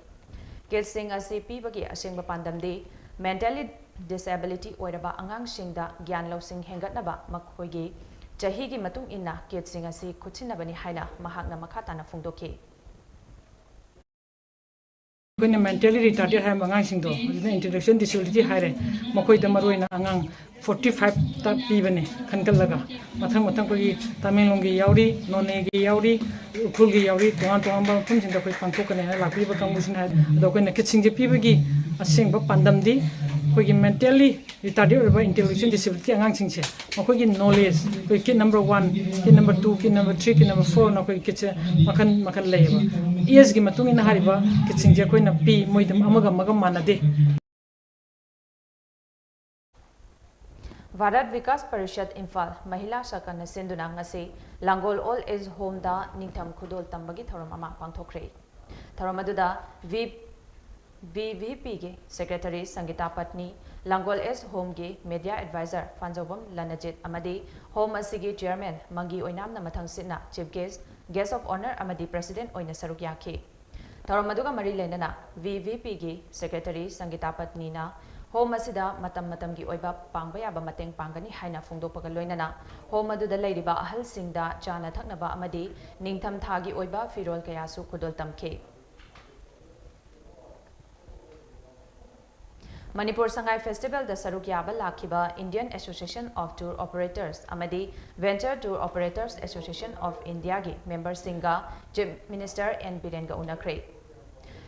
ꯀꯤꯠꯁꯤꯡ ꯑꯁꯤ ꯄꯤꯕꯒꯤ ꯑꯁꯦꯡꯕ ꯄꯥꯟꯗꯝꯗꯤ mentally disability ꯑꯣꯏꯔꯕ ꯑꯉꯥꯡꯁꯤꯡꯗ ꯒ꯭ꯌꯥꯟ ꯂꯧꯁꯤꯡ ꯍꯦꯟꯒꯠꯅꯕ ꯃꯈꯣꯏꯒꯤ ꯆꯍꯤꯒꯤ ꯃꯇꯨꯡ ꯏꯟꯅ ꯀꯤꯠꯁꯤꯡ ꯑꯁꯤ ꯈꯨꯠꯁꯤꯟꯅꯕꯅꯤ ꯍꯥꯏꯅ ꯃꯍꯥꯛꯅ ꯃꯈꯥ ꯇꯥꯅ ꯐꯣꯡꯗꯣꯛꯈꯤ꯫ ꯑꯩꯈꯣꯏꯅ mentally retarded ꯍꯥꯏꯔꯤꯕ ꯑꯉꯥꯡꯁꯤꯡꯗꯣ, ꯍꯧꯖꯤꯛꯅ intellectual disability ꯍꯥꯏꯔꯦ, ꯃꯈꯣꯏꯗ ꯃꯔꯨꯑꯣꯏꯅ ꯑꯉꯥꯡ forty five ꯇ ꯄꯤꯕꯅꯦ ꯈꯟꯒꯠꯂꯒ꯫ ꯃꯊꯪ ꯃꯊꯪ ꯑꯩꯈꯣꯏꯒꯤ ꯇꯃꯦꯡꯂꯣꯡꯒꯤ ꯌꯥꯎꯔꯤ, ꯅꯣꯅꯦꯒꯤ ꯌꯥꯎꯔꯤ, ꯎꯈ꯭ꯔꯨꯜꯒꯤ ꯌꯥꯎꯔꯤ, ꯇꯣꯉꯥꯟ ꯇꯣꯉꯥꯟꯕ ꯃꯐꯝꯁꯤꯡꯗ ꯑꯩꯈꯣꯏ ꯄꯥꯡꯊꯣꯛꯀꯅꯤ ꯍꯥꯏꯅ ꯂꯥꯛꯄꯤꯔꯤꯕ ꯀꯥꯡꯕꯨꯁꯤꯅ ꯍꯥꯏ꯫ ꯑꯗꯣ ꯑꯩꯈꯣꯏꯅ ꯀꯤꯠꯁꯤꯡꯁꯦ ꯄꯤꯕꯒꯤ ꯑꯁꯦꯡꯕ ꯄꯥꯟꯗꯝꯗꯤ ꯑꯩꯈꯣꯏꯒꯤ mentally retarded ꯑꯣꯏꯕ intellectual disability ꯑꯉꯥꯡꯁꯤꯡꯁꯦ, ꯃꯈꯣꯏꯒꯤ knowledge, ꯑꯩꯈꯣꯏ kit number one, kit number two, kit number three, kit number four ꯅ ꯑꯩꯈꯣꯏ ꯀꯤꯠꯁꯦ ꯃꯈꯜ ꯃꯈꯜ ꯂꯩꯌꯦꯕ꯫ Age ꯀꯤ ꯃꯇꯨꯡ ꯏꯟꯅ ꯍꯥꯏꯔꯤꯕ ꯀꯤꯠꯁꯤꯡꯁꯦ ꯑꯩꯈꯣꯏꯅ ꯄꯤ, ꯃꯣꯏꯗ ꯑꯃꯒ ꯑꯃꯒ ꯃꯥꯟꯅꯗꯦ꯫ ꯚꯥꯔꯠ ꯚꯤꯀꯥꯁ ꯄꯔꯤꯁꯠ ꯏꯝꯐꯥꯜ ꯃꯍꯤꯂꯥ ꯁꯥꯈꯥꯅ ꯁꯤꯟꯗꯨꯅ ꯉꯁꯤ ꯂꯥꯡꯒꯣꯜ ꯑꯣꯜ ꯑꯦꯖ ꯍꯣꯝꯗ ꯅꯤꯡꯊꯝ ꯈꯨꯗꯣꯜ ꯇꯝꯕꯒꯤ ꯊꯧꯔꯝ ꯑꯃ ꯄꯥꯡꯊꯣꯛꯈ꯭ꯔꯦ꯫ ꯊꯧꯔꯝ ꯑꯗꯨꯗ ꯚꯤ ꯚꯤꯚꯤꯄꯤꯒꯤ secretary Sangita Patni, Langol age home media advisor Phanjoubam Lanjit ꯑꯃꯗꯤ ꯍꯣꯝ ꯑꯁꯤꯒꯤ ꯆꯤꯌꯔꯃꯦꯟ ꯃꯪꯒꯤ ꯑꯣꯏꯅꯥꯝꯅ ꯃꯊꯪꯁꯤꯠꯅ chief guest, guest of honour ꯑꯃꯗꯤ ꯄ꯭ꯔꯦꯁꯤꯗꯦꯟꯠ ꯑꯣꯏꯅ ꯁꯔꯨꯛ ꯌꯥꯈꯤ꯫ ꯊꯧꯔꯝ ꯑꯗꯨꯒ ꯃꯔꯤ ꯂꯩꯅꯅ ꯚꯤꯚꯤꯄꯤꯒꯤ ꯁꯦꯀ꯭ꯔꯦꯇꯔꯤ ꯁꯪꯒꯤꯇꯥ ꯄꯠꯅꯤꯅ ꯍꯣꯝ ꯑꯁꯤꯗ ꯃꯇꯝ ꯃꯇꯝꯒꯤ ꯑꯣꯏꯕ ꯄꯥꯡꯕ ꯌꯥꯕ ꯃꯇꯦꯡ ꯄꯥꯡꯒꯅꯤ ꯍꯥꯏꯅ ꯐꯣꯡꯗꯣꯛꯄꯒ ꯂꯣꯏꯅꯅ ꯍꯣꯝ ꯑꯗꯨꯗ ꯂꯩꯔꯤꯕ ꯑꯍꯜꯁꯤꯡꯗ ꯆꯥꯅ ꯊꯛꯅꯕ ꯑꯃꯗꯤ ꯅꯤꯡꯊꯝ ꯊꯥꯒꯤ ꯑꯣꯏꯕ ꯐꯤꯔꯣꯜ ꯀꯌꯥꯁꯨ ꯈꯨꯗꯣꯜ ꯇꯝꯈꯤ꯫ ꯃꯅꯤꯄꯨꯔ ꯁꯉꯥꯏ ꯐꯦꯁꯇꯤꯚꯦꯜꯗ ꯁꯔꯨꯛ ꯌꯥꯕ ꯂꯥꯛꯈꯤꯕ Indian Association of Tour Operators ꯑꯃꯗꯤ Venture Tour Operators Association of Indiaꯒꯤ ꯃꯦꯝꯕꯔꯁꯤꯡꯒ ꯆꯤꯐ ꯃꯤꯅꯤꯁꯇꯔ ꯑꯦꯟ ꯕꯤꯔꯦꯟꯒ ꯎꯅꯈ꯭ꯔꯦ꯫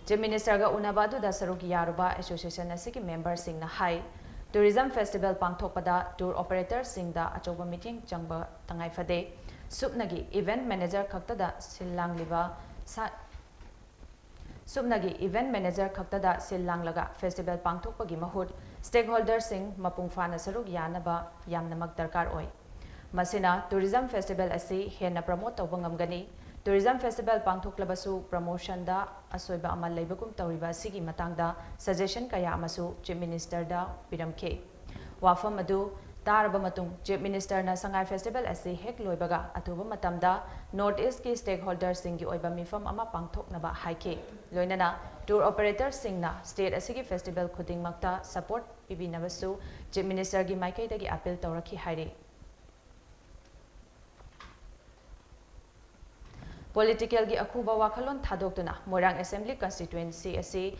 ꯆꯤꯐ ꯃꯤꯅꯤꯁꯇꯔꯒ ꯎꯅꯕ ꯑꯗꯨꯗ ꯁꯔꯨꯛ ꯌꯥꯔꯨꯕ ꯑꯦꯁꯣꯁꯤꯌꯦꯁꯟ ꯑꯁꯤꯒꯤ ꯃꯦꯝꯕꯔꯁꯤꯡꯅ ꯍꯥꯏ, ꯇꯨꯔꯤꯖꯝ ꯐꯦꯁꯇꯤꯚꯦꯜ ꯄꯥꯡꯊꯣꯛꯄꯗ ꯇꯨꯔ ꯑꯣꯄꯔꯦꯇꯔꯁꯤꯡꯗ ꯑꯆꯧꯕ ꯃꯤꯠꯌꯦꯡ ꯆꯪꯕ ꯇꯉꯥꯏ ꯐꯗꯦ꯫ ꯁꯨꯞꯅꯒꯤ ꯏꯚꯦꯟꯠ ꯃꯦꯅꯦꯖꯔ ꯈꯛꯇꯗ ꯁꯤꯜ ꯂꯥꯡꯂꯤꯕ ꯁꯥ-, ꯁꯨꯞꯅꯒꯤ ꯏꯚꯦꯟꯠ ꯃꯦꯅꯦꯖꯔ ꯈꯛꯇꯗ ꯁꯤꯜ ꯂꯥꯡꯂꯒ ꯐꯦꯁꯇꯤꯚꯦꯜ ꯄꯥꯡꯊꯣꯛꯄꯒꯤ ꯃꯍꯨꯠ ꯁ꯭ꯇꯦꯛꯍꯣꯜꯗꯔꯁꯤꯡ ꯃꯄꯨꯡ ꯐꯥꯅ ꯁꯔꯨꯛ ꯌꯥꯅꯕ ꯌꯥꯝꯅꯃꯛ ꯗꯔꯀꯥꯔ ꯑꯣꯏ꯫ ꯃꯁꯤꯅ ꯇꯨꯔꯤꯖꯝ ꯐꯦꯁꯇꯤꯚꯦꯜ ꯑꯁꯤ ꯍꯦꯟꯅ ꯄ꯭ꯔꯃꯣꯠ ꯇꯧꯕ ꯉꯝꯒꯅꯤ꯫ Tourism Festival ꯄꯥꯡꯊꯣꯛꯂꯕꯁꯨ promotionꯗ ꯑꯁꯣꯏꯕ ꯑꯃ ꯂꯩꯕꯒꯨꯝ ꯇꯧꯔꯤꯕ ꯑꯁꯤꯒꯤ ꯃꯇꯥꯡꯗ suggestion ꯀꯌꯥ ꯑꯃꯁꯨ Chief Ministerꯗ ꯄꯤꯔꯝꯈꯤ꯫ ꯋꯥꯐꯝ ꯑꯗꯨ ꯇꯥꯔꯕ ꯃꯇꯨꯡ Chief Ministerꯅ ꯁꯉꯥꯏ Festival ꯑꯁꯤ ꯍꯦꯛ ꯂꯣꯏꯕꯒ ꯑꯊꯨꯕ ꯃꯇꯝꯗ North Eastꯀꯤ stakeholderꯁꯤꯡꯒꯤ ꯑꯣꯏꯕ ꯃꯤꯐꯝ ꯑꯃ ꯄꯥꯡꯊꯣꯛꯅꯕ ꯍꯥꯏꯈꯤ꯫ ꯂꯣꯏꯅꯅ tour operatorꯁꯤꯡꯅ state ꯑꯁꯤꯒꯤ festival ꯈꯨꯗꯤꯡꯃꯛꯇ support ꯄꯤꯕꯤꯅꯕꯁꯨ Chief Ministerꯒꯤ ꯃꯥꯏꯀꯩꯗꯒꯤ appeal ꯇꯧꯔꯛꯈꯤ ꯍꯥꯏꯔꯤ꯫ Politicalꯒꯤ ꯑꯈꯨꯕ ꯋꯥꯈꯜꯂꯣꯟ ꯊꯥꯗꯣꯛꯇꯨꯅ ꯃꯣꯏꯔꯥꯡ Assembly Constituency ꯑꯁꯤ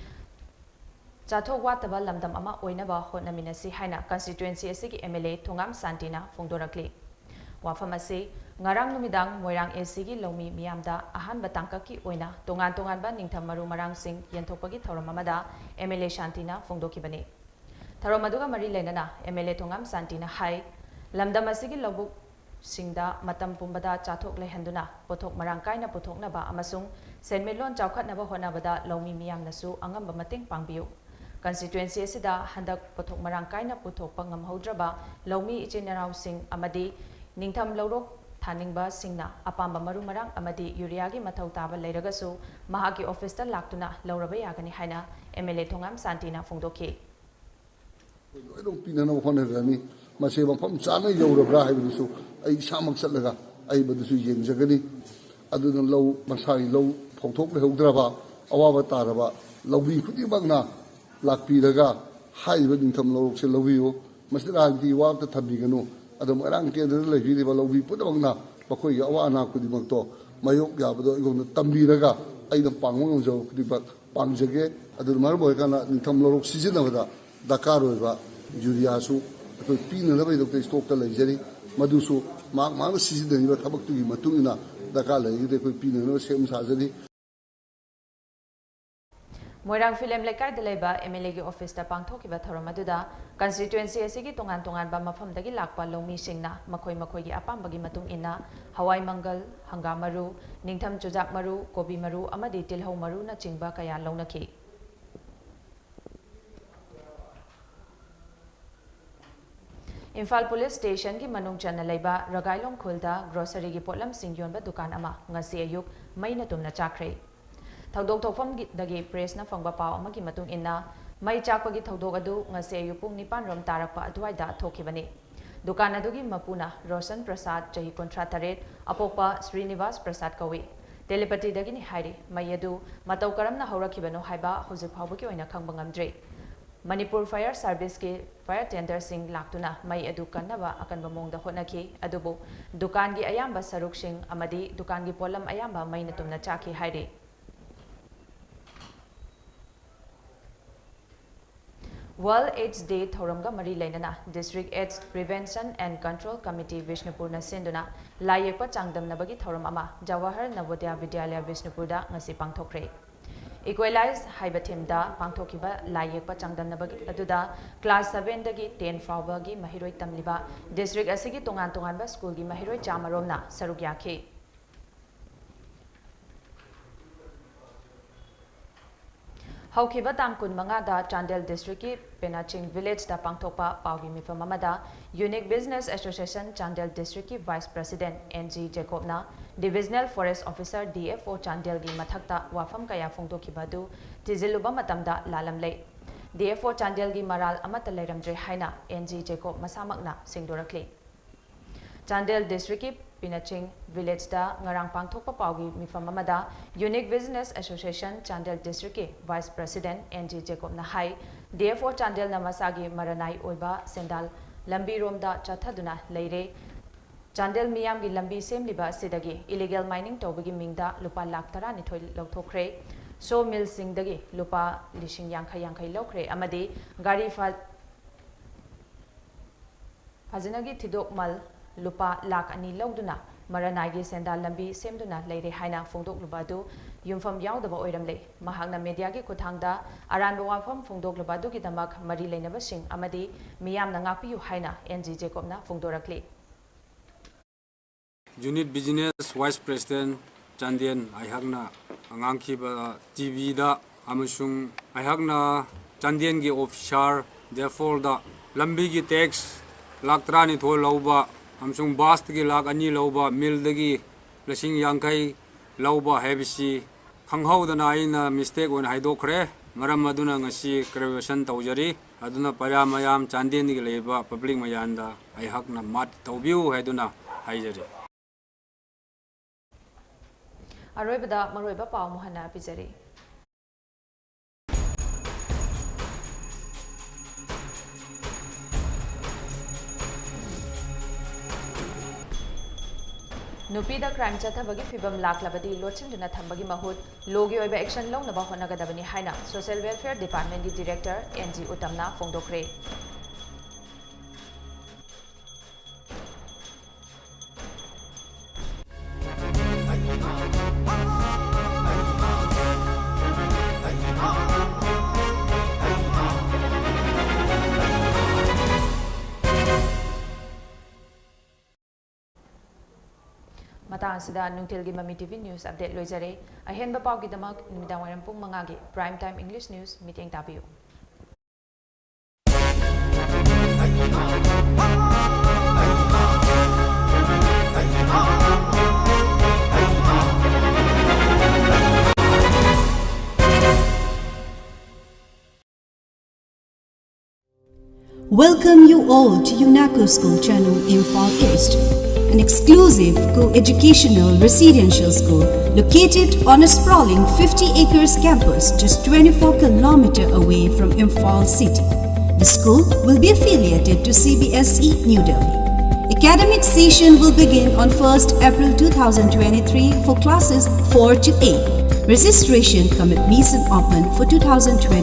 ꯆꯥꯊꯣꯛ ꯋꯥꯠꯇꯕ ꯂꯝꯗꯝ ꯑꯃ ꯑꯣꯏꯅꯕ ꯍꯣꯠꯅꯃꯤꯟꯅꯁꯤ ꯍꯥꯏꯅ constituency ꯑꯁꯤꯒꯤ MLA ꯊꯣꯉꯥꯝ ꯁꯥꯟꯇꯤꯅ ꯐꯣꯡꯗꯣꯔꯛꯂꯤ꯫ ꯋꯥꯐꯝ ꯑꯁꯤ ꯉꯔꯥꯡ ꯅꯨꯃꯤꯗꯥꯡ ꯃꯣꯏꯔꯥꯡ ACꯒꯤ ꯂꯧꯃꯤ ꯃꯤꯌꯥꯝꯗ ꯑꯍꯥꯟꯕ ꯇꯥꯡꯀꯛꯀꯤ ꯑꯣꯏꯅ ꯇꯣꯉꯥꯟ ꯇꯣꯉꯥꯟꯕ ꯅꯤꯡꯊꯝ ꯃꯔꯨ ꯃꯔꯥꯡꯁꯤꯡ ꯌꯦꯟꯊꯣꯛꯄꯒꯤ ꯊꯧꯔꯝ ꯑꯃꯗ MLA ꯁꯥꯟꯇꯤꯅ ꯐꯣꯡꯗꯣꯛꯈꯤꯕꯅꯤ꯫ ꯊꯧꯔꯝ ꯑꯗꯨꯒ ꯃꯔꯤ ꯂꯩꯅꯅ MLA ꯊꯣꯉꯥꯝ ꯁꯥꯟꯇꯤꯅ ꯍꯥꯏ, ꯂꯝꯗꯝ ꯑꯁꯤꯒꯤ ꯂꯧꯕꯨꯛꯁꯤꯡꯗ ꯃꯇꯝ ꯄꯨꯝꯕꯗ ꯆꯥꯊꯣꯛ ꯂꯩꯍꯟꯗꯨꯅ ꯄꯣꯠꯊꯣꯛ ꯃꯔꯥꯡ ꯀꯥꯏꯅ ꯄꯨꯊꯣꯛꯅꯕ ꯑꯃꯁꯨꯡ ꯁꯦꯟꯃꯤꯠꯂꯣꯟ ꯆꯥꯎꯈꯠꯅꯕ ꯍꯣꯠꯅꯕꯗ ꯂꯧꯃꯤ ꯃꯤꯌꯥꯝꯅꯁꯨ ꯑꯉꯝꯕ ꯃꯇꯦꯡ ꯄꯥꯡꯕꯤꯌꯨ꯫ Constituency ꯑꯁꯤꯗ ꯍꯟꯗꯛ ꯄꯣꯠꯊꯣꯛ ꯃꯔꯥꯡ ꯀꯥꯏꯅ ꯄꯨꯊꯣꯛꯄ ꯉꯝꯍꯧꯗ꯭ꯔꯕ ꯂꯧꯃꯤ ꯏꯆꯤꯟ ꯏꯅꯥꯎꯁꯤꯡ ꯑꯃꯗꯤ ꯅꯤꯡꯊꯝ ꯂꯧꯔꯣꯛ ꯊꯥꯅꯤꯡꯕꯁꯤꯡꯅ ꯑꯄꯥꯝꯕ ꯃꯔꯨ ꯃꯔꯥꯡ ꯑꯃꯗꯤ ureaꯒꯤ ꯃꯊꯧ ꯇꯥꯕ ꯂꯩꯔꯒꯁꯨ ꯃꯍꯥꯛꯀꯤ officeꯇ ꯂꯥꯛꯇꯨꯅ ꯂꯧꯔꯕ ꯌꯥꯒꯅꯤ ꯍꯥꯏꯅ MLA ꯊꯣꯉꯥꯝ ꯁꯥꯟꯇꯤꯅ ꯐꯣꯡꯗꯣꯛꯈꯤ꯫ ꯑꯩꯈꯣꯏ ꯂꯣꯏꯅꯃꯛ ꯄꯤꯅꯅꯕ ꯍꯣꯠꯅꯒꯅꯤ꯫ ꯃꯁꯤ ꯃꯐꯝ ꯆꯥꯅ ꯌꯧꯔꯕ꯭ꯔꯥ ꯍꯥꯏꯕꯗꯨꯁꯨ ꯑꯩ ꯏꯁꯥꯃꯛ ꯆꯠꯂꯒ ꯑꯩ ꯃꯗꯨꯁꯨ ꯌꯦꯡꯖꯒꯅꯤ꯫ ꯑꯗꯨꯅ ꯂꯧ, ꯃꯁꯥꯒꯤ ꯂꯧ ꯐꯧꯊꯣꯛ ꯂꯩꯍꯧꯗ꯭ꯔꯕ, ꯑꯋꯥꯕ ꯇꯥꯔꯕ ꯂꯧꯃꯤ ꯈꯨꯗꯤꯡꯃꯛꯅ ꯂꯥꯛꯄꯤꯔꯒ ꯍꯥꯏꯔꯤꯕ ꯅꯤꯡꯊꯝ ꯂꯧꯔꯣꯛꯁꯦ ꯂꯧꯕꯤꯌꯨ꯫ ꯃꯁꯤꯗ ꯔꯥꯖꯅꯤꯇꯤ ꯋꯥ ꯑꯝꯇ ꯊꯝꯕꯤꯒꯅꯨ꯫ ꯑꯗꯨ ꯃꯣꯏꯔꯥꯡ ꯀꯦꯟꯗ꯭ꯔꯗ ꯂꯩꯕꯤꯔꯤꯕ ꯂꯧꯃꯤ ꯄꯨꯝꯅꯃꯛꯅ ꯃꯈꯣꯏꯒꯤ ꯑꯋꯥ ꯑꯅꯥ ꯈꯨꯗꯤꯡꯃꯛꯇꯣ ꯃꯥꯌꯣꯛ ꯌꯥꯕꯗꯣ ꯑꯩꯉꯣꯟꯗ ꯇꯝꯕꯤꯔꯒ ꯑꯩꯅ ꯄꯥꯡꯕ ꯉꯝꯖꯕ ꯈꯨꯗꯤꯡꯃꯛ ꯄꯥꯡꯖꯒꯦ꯫ ꯑꯗꯨꯅ ꯃꯔꯝ ꯑꯣꯏꯔꯀꯥꯟꯗ ꯅꯤꯡꯊꯝ ꯂꯧꯔꯣꯛ ꯁꯤꯖꯤꯟꯅꯕꯗ ꯗꯔꯀꯥꯔ ꯑꯣꯏꯕ ureaꯁꯨ ꯑꯩꯈꯣꯏ ꯄꯤꯅꯅꯕꯒꯤꯗꯃꯛꯇ stockꯇ ꯂꯩꯖꯔꯤ꯫ ꯃꯗꯨꯁꯨ ꯃꯍꯥꯛ ꯃꯍꯥꯛꯅ ꯁꯤꯖꯤꯟꯅꯔꯤꯕ ꯊꯕꯛꯇꯨꯒꯤ ꯃꯇꯨꯡ ꯏꯟꯅ ꯗꯔꯀꯥꯔ ꯂꯩꯔꯒꯗꯤ ꯑꯩꯈꯣꯏ ꯄꯤꯅꯅꯕ ꯁꯦꯝ ꯁꯥꯖꯔꯤ꯫ ꯃꯣꯏꯔꯥꯡ ꯐꯤꯂꯦꯝ ꯂꯩꯀꯥꯏꯗ ꯂꯩꯕ MLAꯒꯤ officeꯇ ꯄꯥꯡꯊꯣꯛꯈꯤꯕ ꯊꯧꯔꯝ ꯑꯗꯨꯗ constituency ꯑꯁꯤꯒꯤ ꯇꯣꯉꯥꯟ ꯇꯣꯉꯥꯟꯕ ꯃꯐꯝꯗꯒꯤ ꯂꯥꯛꯄ ꯂꯧꯃꯤꯁꯤꯡꯅ ꯃꯈꯣꯏ ꯃꯈꯣꯏꯒꯤ ꯑꯄꯥꯝꯕꯒꯤ ꯃꯇꯨꯡ ꯏꯟꯅ ꯍꯋꯥꯏ ꯃꯪꯒꯜ, ꯍꯪꯒꯥꯝ ꯃꯔꯨ, ꯅꯤꯡꯊꯝ ꯆꯨꯖꯥꯛ ꯃꯔꯨ, ꯀꯣꯕꯤ ꯃꯔꯨ ꯑꯃꯗꯤ ꯇꯤꯜꯍꯧ ꯃꯔꯨꯅꯆꯤꯡꯕ ꯀꯌꯥ ꯂꯧꯅꯈꯤ꯫ ꯏꯝꯐꯥꯜ ꯄꯨꯂꯤꯁ ꯁ꯭ꯇꯦꯁꯟꯒꯤ ꯃꯅꯨꯡ ꯆꯟꯅ ꯂꯩꯕ ꯔꯒꯥꯏꯂꯣꯡ ꯈꯨꯜꯗ ꯒ꯭ꯔꯣꯁꯔꯤꯒꯤ ꯄꯣꯠꯂꯝꯁꯤꯡ ꯌꯣꯟꯕ ꯗꯨꯀꯥꯟ ꯑꯃ ꯉꯁꯤ ꯑꯌꯨꯛ ꯃꯩꯅ ꯇꯨꯝꯅ ꯆꯥꯛꯈ꯭ꯔꯦ꯫ ꯊꯧꯗꯣꯛ ꯊꯣꯛꯐꯝꯗꯒꯤ ꯄ꯭ꯔꯦꯁꯅ ꯐꯪꯕ ꯄꯥꯎ ꯑꯃꯒꯤ ꯃꯇꯨꯡ ꯏꯟꯅ, ꯃꯩ ꯆꯥꯛꯄꯒꯤ ꯊꯧꯗꯣꯛ ꯑꯗꯨ ꯉꯁꯤ ꯑꯌꯨꯛ ꯄꯨꯡ ꯅꯤꯄꯥꯟ ꯔꯣꯝ ꯇꯥꯔꯛꯄ ꯑꯗꯨꯋꯥꯏꯗ ꯊꯣꯛꯈꯤꯕꯅꯤ꯫ ꯗꯨꯀꯥꯟ ꯑꯗꯨꯒꯤ ꯃꯄꯨꯅ ꯔꯣꯁꯟ ꯄ꯭ꯔꯁꯥꯗ, ꯆꯍꯤ ꯀꯨꯟꯊ꯭ꯔꯥ ꯇꯔꯦꯠ, ꯑꯄꯣꯛꯄ ꯁ꯭ꯔꯤꯅꯤꯕꯥꯁ ꯄ꯭ꯔꯁꯥꯗ ꯀꯧꯏ꯫ ꯇꯦꯂꯤꯄꯇꯤꯗꯒꯤꯅꯤ ꯍꯥꯏꯔꯤ꯫ ꯃꯩ ꯑꯗꯨ ꯃꯇꯧ ꯀꯔꯝꯅ ꯍꯧꯔꯛꯈꯤꯕꯅꯣ ꯍꯥꯏꯕ ꯍꯧꯖꯤꯛ ꯐꯥꯎꯕꯒꯤ ꯑꯣꯏꯅ ꯈꯪꯕ ꯉꯝꯗ꯭ꯔꯤ꯫ ꯃꯅꯤꯄꯨꯔ ꯐꯥꯌꯔ ꯁꯥꯔꯚꯤꯁꯀꯤ ꯐꯥꯌꯔ ꯇꯦꯟꯗꯔꯁꯤꯡ ꯂꯥꯛꯇꯨꯅ ꯃꯩ ꯑꯗꯨ ꯀꯟꯅꯕ ꯑꯀꯟꯕ ꯃꯑꯣꯡꯗ ꯍꯣꯠꯅꯈꯤ, ꯑꯗꯨꯕꯨ ꯗꯨꯀꯥꯟꯒꯤ ꯑꯌꯥꯝꯕ ꯁꯔꯨꯛꯁꯤꯡ ꯑꯃꯗꯤ ꯗꯨꯀꯥꯟꯒꯤ ꯄꯣꯠꯂꯝ ꯑꯌꯥꯝꯕ ꯃꯩꯅ ꯇꯨꯝꯅ ꯆꯥꯛꯈꯤ ꯍꯥꯏꯔꯤ꯫ World AIDS Day ꯊꯧꯔꯝꯒ ꯃꯔꯤ ꯂꯩꯅꯅ District AIDS Prevention and Control Committee ꯕꯤꯁꯅꯨꯄꯨꯔꯅ ꯁꯤꯟꯗꯨꯅ ꯂꯥꯏ ꯌꯦꯛꯄ ꯆꯥꯡꯗꯝꯅꯕꯒꯤ ꯊꯧꯔꯝ ꯑꯃ ꯖꯋꯥꯍꯔ ꯅꯕꯣꯗꯌꯥ ꯕꯤꯗ꯭ꯌꯥꯂꯌ ꯕꯤꯁꯅꯨꯄꯨꯔꯗ ꯉꯁꯤ ꯄꯥꯡꯊꯣꯛꯈ꯭ꯔꯦ꯫ Equalize ꯍꯥꯏꯕ ꯊꯤꯝꯗ ꯄꯥꯡꯊꯣꯛꯈꯤꯕ ꯂꯥꯏ ꯌꯦꯛꯄ ꯆꯥꯡꯗꯝꯅꯕ ꯑꯗꯨꯗ ꯀ꯭ꯂꯥꯁ ꯁꯚꯦꯟꯗꯒꯤ ꯇꯦꯟ ꯐꯥꯎꯕꯒꯤ ꯃꯍꯩꯔꯣꯏ ꯇꯝꯂꯤꯕ ꯗꯤꯁꯇ꯭ꯔꯤꯛ ꯑꯁꯤꯒꯤ ꯇꯣꯉꯥꯟ ꯇꯣꯉꯥꯟꯕ ꯁ꯭ꯀꯨꯜꯒꯤ ꯃꯍꯩꯔꯣꯏ ꯆꯥꯃꯔꯣꯝꯅ ꯁꯔꯨꯛ ꯌꯥꯈꯤ꯫ ꯍꯧꯈꯤꯕ ꯇꯥꯡ ꯀꯨꯟꯃꯉꯥꯗ ꯆꯥꯟꯗꯦꯜ ꯗꯤꯁꯇ꯭ꯔꯤꯛꯀꯤ ꯄꯦꯅꯥꯆꯤꯡ ꯚꯤꯂꯦꯖꯇ ꯄꯥꯡꯊꯣꯛꯄ ꯄꯥꯎꯒꯤ ꯃꯤꯐꯝ ꯑꯃꯗ Unique Business Association ꯆꯥꯟꯗꯦꯜ ꯗꯤꯁꯇ꯭ꯔꯤꯛꯀꯤ ꯚꯥꯏꯁ ꯄ꯭ꯔꯁꯤꯗꯦꯟꯠ ꯑꯦꯟ ꯖꯤ ꯖꯦꯀꯣꯕꯅ divisional forest officer, D F O, ꯆꯥꯟꯗꯦꯜꯒꯤ ꯃꯊꯛꯇ ꯋꯥꯐꯝ ꯀꯌꯥ ꯐꯣꯡꯗꯣꯛꯈꯤꯕ ꯑꯗꯨ ꯊꯤꯖꯤꯜꯂꯨꯕ ꯃꯇꯝꯗ ꯂꯥꯜꯂꯝꯂꯦ꯫ ꯗꯤ ꯑꯦꯐ ꯑꯣ ꯆꯥꯟꯗꯦꯜꯒꯤ ꯃꯔꯥꯜ ꯑꯃꯠꯇ ꯂꯩꯔꯝꯗ꯭ꯔꯦ ꯍꯥꯏꯅ ꯑꯦꯟ ꯖꯤ ꯖꯦꯀꯣꯕ ꯃꯁꯥꯃꯛꯅ ꯁꯦꯡꯗꯣꯔꯛꯂꯤ꯫ ꯆꯥꯟꯗꯦꯜ ꯗꯤꯁꯇ꯭ꯔꯤꯛꯀꯤ ꯄꯤꯅꯆꯤꯡ ꯚꯤꯂꯦꯖꯇ ꯉꯔꯥꯡ ꯄꯥꯡꯊꯣꯛꯄ ꯄꯥꯎꯒꯤ ꯃꯤꯐꯝ ꯑꯃꯗ Unique Business Association ꯆꯥꯟꯗꯦꯜ ꯗꯤꯁꯇ꯭ꯔꯤꯛꯀꯤ ꯚꯥꯏꯁ ꯄ꯭ꯔꯁꯤꯗꯦꯟꯠ ꯑꯦꯟ ꯖꯤ ꯖꯦꯀꯣꯕꯅ ꯍꯥꯏ, ꯗꯤ ꯑꯦꯐ ꯑꯣ ꯆꯥꯟꯗꯦꯜꯅ ꯃꯁꯥꯒꯤ ꯃꯔꯅꯥꯏ ꯑꯣꯏꯕ ꯁꯦꯟꯗꯥꯜ ꯂꯝꯕꯤꯔꯣꯝꯗ ꯆꯠꯊꯗꯨꯅ ꯂꯩꯔꯦ꯫ ꯆꯥꯟꯗꯦꯜ ꯃꯤꯌꯥꯝꯒꯤ ꯂꯝꯕꯤ ꯁꯦꯝꯂꯤꯕ ꯑꯁꯤꯗꯒꯤ ꯏꯂꯤꯒꯦꯜ ꯃꯥꯏꯅꯤꯡ ꯇꯧꯕꯒꯤ ꯃꯤꯡꯗ ꯂꯨꯄꯥ ꯂꯥꯈ ꯇꯔꯥꯅꯤꯊꯣꯏ ꯂꯧꯊꯣꯛꯈ꯭ꯔꯦ꯫ ꯁꯣ ꯃꯤꯜꯁꯤꯡꯗꯒꯤ ꯂꯨꯄꯥ ꯂꯤꯁꯤꯡ ꯌꯥꯡꯈꯩ ꯌꯥꯡꯈꯩ ꯂꯧꯈ꯭ꯔꯦ ꯑꯃꯗꯤ ꯒꯥꯔꯤ ꯐ-, ꯐꯖꯅꯒꯤ ꯊꯤꯗꯣꯛꯃꯜ ꯂꯨꯄꯥ ꯂꯥꯈ ꯑꯅꯤ ꯂꯧꯗꯨꯅ ꯃꯔꯅꯥꯏꯒꯤ ꯁꯦꯟꯗꯥꯜ ꯂꯝꯕꯤ ꯁꯦꯝꯗꯨꯅ ꯂꯩꯔꯦ ꯍꯥꯏꯅ ꯐꯣꯡꯗꯣꯛꯂꯨꯕ ꯑꯗꯨ ꯌꯨꯝꯐꯝ ꯌꯥꯎꯗꯕ ꯑꯣꯏꯔꯝꯂꯦ꯫ ꯃꯍꯥꯛꯅ ꯃꯦꯗꯤꯌꯥꯒꯤ ꯈꯨꯠꯊꯥꯡꯗ ꯑꯔꯥꯟꯕ ꯋꯥꯐꯝ ꯐꯣꯡꯗꯣꯛꯂꯨꯕ ꯑꯗꯨꯒꯤꯗꯃꯛ ꯃꯔꯤ ꯂꯩꯅꯕꯁꯤꯡ ꯑꯃꯗꯤ ꯃꯤꯌꯥꯝꯅ ꯉꯥꯛꯄꯤꯌꯨ ꯍꯥꯏꯅ ꯑꯦꯟ ꯖꯤ ꯖꯦꯀꯣꯕꯅ ꯐꯣꯡꯗꯣꯔꯛꯂꯤ꯫ Unit Business Vice President Chandel ꯑꯩꯍꯥꯛꯅ ꯉꯥꯡꯈꯤꯕ ꯇꯤ ꯚꯤꯗ ꯑꯃꯁꯨꯡ ꯑꯩꯍꯥꯛꯅ ꯆꯥꯟꯗꯦꯜꯒꯤ ꯑꯣꯐꯤꯁꯥꯔ ꯗꯦꯐꯣꯜꯗ ꯂꯝꯕꯤꯒꯤ ꯇꯦꯛꯁ ꯂꯥꯛ ꯇꯔꯥꯅꯤꯊꯣꯏ ꯂꯧꯕ ꯑꯃꯁꯨꯡ ꯕꯁꯇꯒꯤ ꯂꯥꯛ ꯑꯅꯤ ꯂꯧꯕ, ꯃꯤꯜꯗꯒꯤ ꯂꯤꯁꯤꯡ ꯌꯥꯡꯈꯩ ꯂꯧꯕ ꯍꯥꯏꯕꯁꯤ ꯈꯪꯍꯧꯗꯅ ꯑꯩꯅ ꯃꯤꯁꯇꯦꯛ ꯑꯣꯏꯅ ꯍꯥꯏꯗꯣꯛꯈ꯭ꯔꯦ꯫ ꯃꯔꯝ ꯑꯗꯨꯅ ꯉꯁꯤ ꯀ꯭ꯂꯦꯔꯤꯐꯤꯀꯦꯁꯟ ꯇꯧꯖꯔꯤ꯫ ꯑꯗꯨꯅ ꯄ꯭ꯔꯖꯥ ꯃꯌꯥꯝ, ꯆꯥꯟꯗꯦꯜꯗꯒꯤ ꯂꯩꯕ ꯄꯕ꯭ꯂꯤꯛ ꯃꯌꯥꯝꯗ ꯑꯩꯍꯥꯛꯅ ꯃꯥꯐ ꯇꯧꯕꯤꯌꯨ ꯍꯥꯏꯗꯨꯅ ꯍꯥꯏꯖꯔꯤ꯫ ꯑꯔꯣꯏꯕꯗ ꯃꯔꯨꯑꯣꯏꯕ ꯄꯥꯎ ꯑꯃꯨꯛ ꯍꯟꯅ ꯄꯤꯖꯔꯤ꯫ ꯅꯨꯄꯤꯗ ꯀ꯭ꯔꯥꯏꯝ ꯆꯠꯊꯕꯒꯤ ꯐꯤꯕꯝ ꯂꯥꯛꯂꯕꯗꯤ ꯂꯣꯠꯁꯤꯟꯗꯨꯅ ꯊꯝꯕꯒꯤ ꯃꯍꯨꯠ ꯂꯣꯒꯤ ꯑꯣꯏꯕ ꯑꯦꯛꯁꯟ ꯂꯧꯅꯕ ꯍꯣꯠꯅꯒꯗꯕꯅꯤ ꯍꯥꯏꯅ ꯁꯣꯁꯤꯌꯦꯜ ꯋꯦꯜꯐꯤꯌꯔ ꯗꯤꯄꯥꯔꯠꯃꯦꯟꯒꯤ ꯗꯤꯔꯦꯛꯇꯔ ꯑꯦꯟ ꯖꯤ ꯎꯇꯝꯅ ꯐꯣꯡꯗꯣꯛꯈ꯭ꯔꯦ꯫ ꯃꯇꯥꯡ ꯑꯁꯤꯗ ꯅꯨꯡꯊꯤꯜꯒꯤ ꯃꯃꯤ ꯇꯤ ꯚꯤ ꯅ꯭ꯌꯨꯁ ꯑꯞꯗꯦꯠ ꯂꯣꯏꯖꯔꯦ꯫ ꯑꯍꯦꯟꯕ ꯄꯥꯎꯒꯤꯗꯃꯛ ꯅꯨꯃꯤꯗꯥꯡꯋꯥꯏꯔꯝ ꯄꯨꯡ ꯃꯉꯥꯒꯤ Prime Time English News ꯃꯤꯠꯌꯦꯡ ꯇꯥꯕꯤꯌꯨ꯫ Welcome you all to UNACO School Channung, Imphal East, an exclusive co-educational residential school located on a sprawling fifty acres campus just twenty-four kilometer away from Imphal city. The school will be affiliated to C B S E New Delhi. Academic session will begin on first April two thousand twenty-three for classes four to eight. Registration cum admission open for two thousand twenty.